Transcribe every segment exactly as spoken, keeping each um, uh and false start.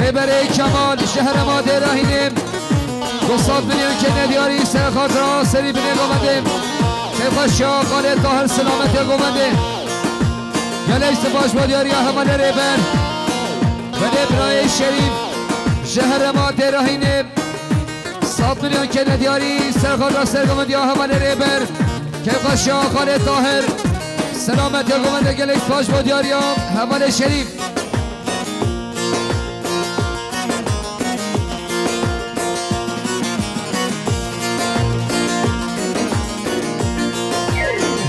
Berê Kemal, ji herêma Dêrahînê, du sed milyon kene diyarî ser xatira serî binê govendê. Keyfeşiya Xalê Tahir, selametê govendê. Gelek sipaş bo diyariya hevalê Rêber. Belê birayê Şerîf, ji herêma Dêrahînê, sed milyon kene diyarî ser xatira sergovendiya hevalê Rêber. Keyfeşiya Xalê Tahir, selametê govendê, gelek sipaş bo diyariya hevalê Şerîf.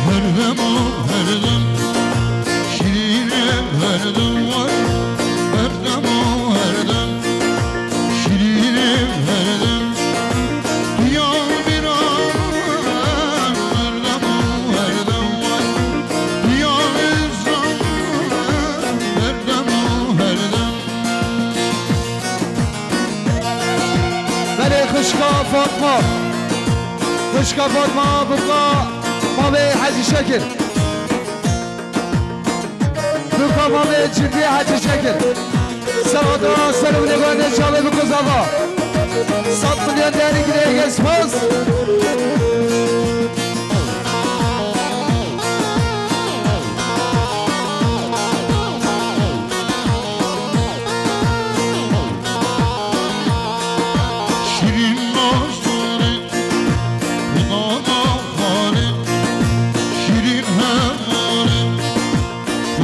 Her dem û her dem, şîrînê her dem way. Her dem û her dem, şîrînê her dem. Diya bîra, her dem û her dem way. Diya îzran, her dem û her dem. Belê xwişka Fatma. Xwişka Fatma, buka mamê Hecî Şekir. Buka mamê Cindî Hecî Şekir. Serhata ser û nêvanê çavê biko zava. Sed milyon diyarî girê, gelek spas. Şîrîn nastarê, dana xalê, şîrîn hevalê,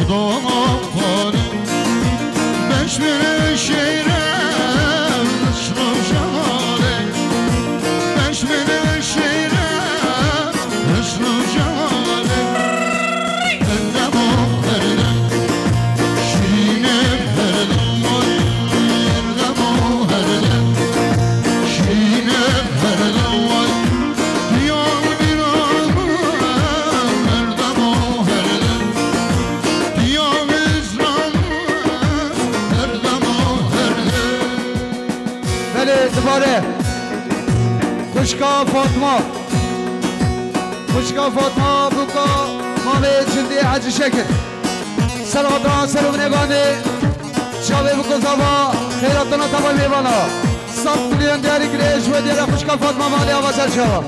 dana xalê. Beş bine şehre, şroşalê. Beş bine şehre, Belê, dibare. Xwişka Fatma. Xwişka Fatma, buka mamê Cindî Hecî Şekir. Serhata ser û binêvanê çavê biko zava, xeyratana tavay mêvana. Sed milyon diyarî girê, ji we diyara xwişka Fatma malê ava ser çava.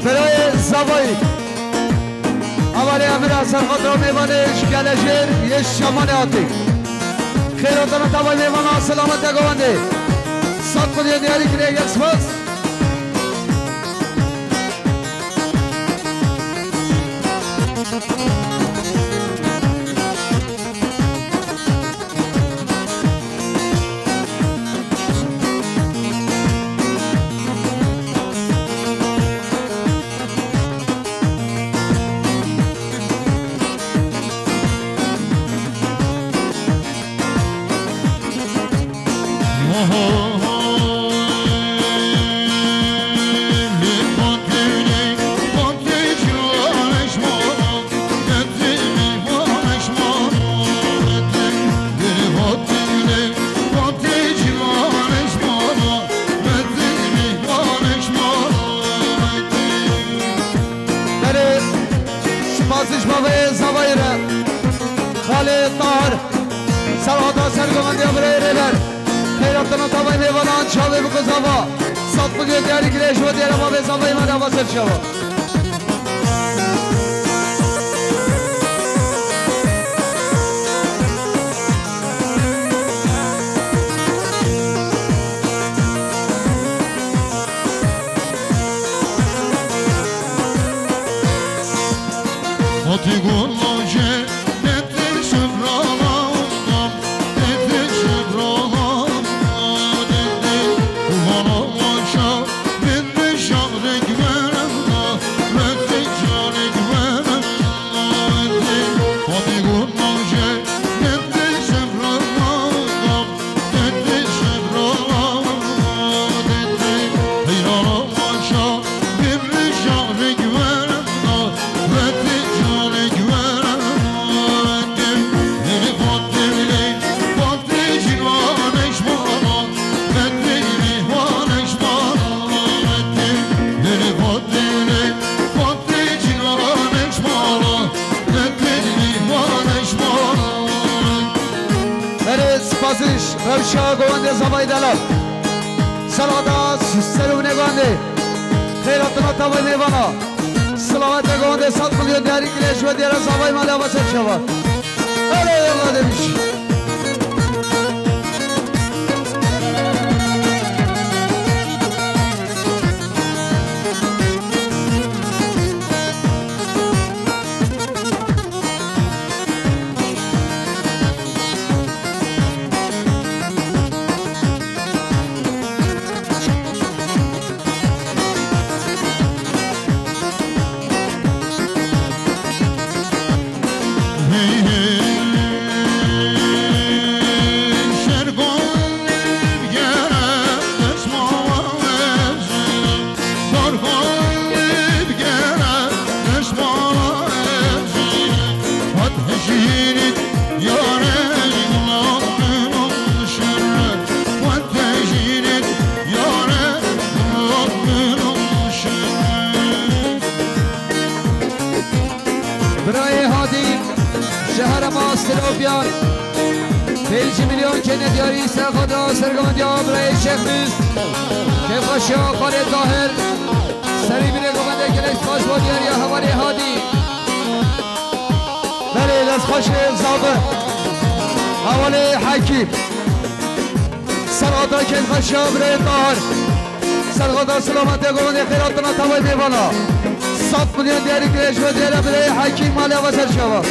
Birayê Zavayî. Hevalê Emir a serxatra mêvanê ji Gelejêr yê Şamanê hatî. Xeyratana tavay mêvana selamet de govendê. Sed milyon diyarî girê, gelek spas. Berê, spasiş bavê zavayê re. Xalê Tahir, serhata sergovendiya birayê Rêber. Xeyratana tavay mêvanan çavê biko zava. Sed milyon diyarî girê, ji we diyara bavê zavayê me de ava ser çava. Fatî Gul Loje. Aziz, rewşa govendê zavayê delal. Serhada serûnê govendê. Xeyratina tavayê mêvana. Silametê govendê sed milyon diyarî kireç ve diyara zavayê malê ava ser şeva. Erê yallah demiş. Birayê Hadî, ji herema Silopiyan, pêncî milyon kene diyarî ser xwe da sergovendiya birayê Şêx Dûst, kêfxweşiya xalê Tahir, serî binê govendê gelek spas bo diyariya hevalê Hadî. Belê, destxweşê zabi. Hevalê Hekîm. Serhada kêfxweşiya birayê Tahir. Serhada silametê govendê xêratina tavayê mêvana. Sed milyon diyarî kireç ve diyara birayê Hekîm malê ava ser şeva.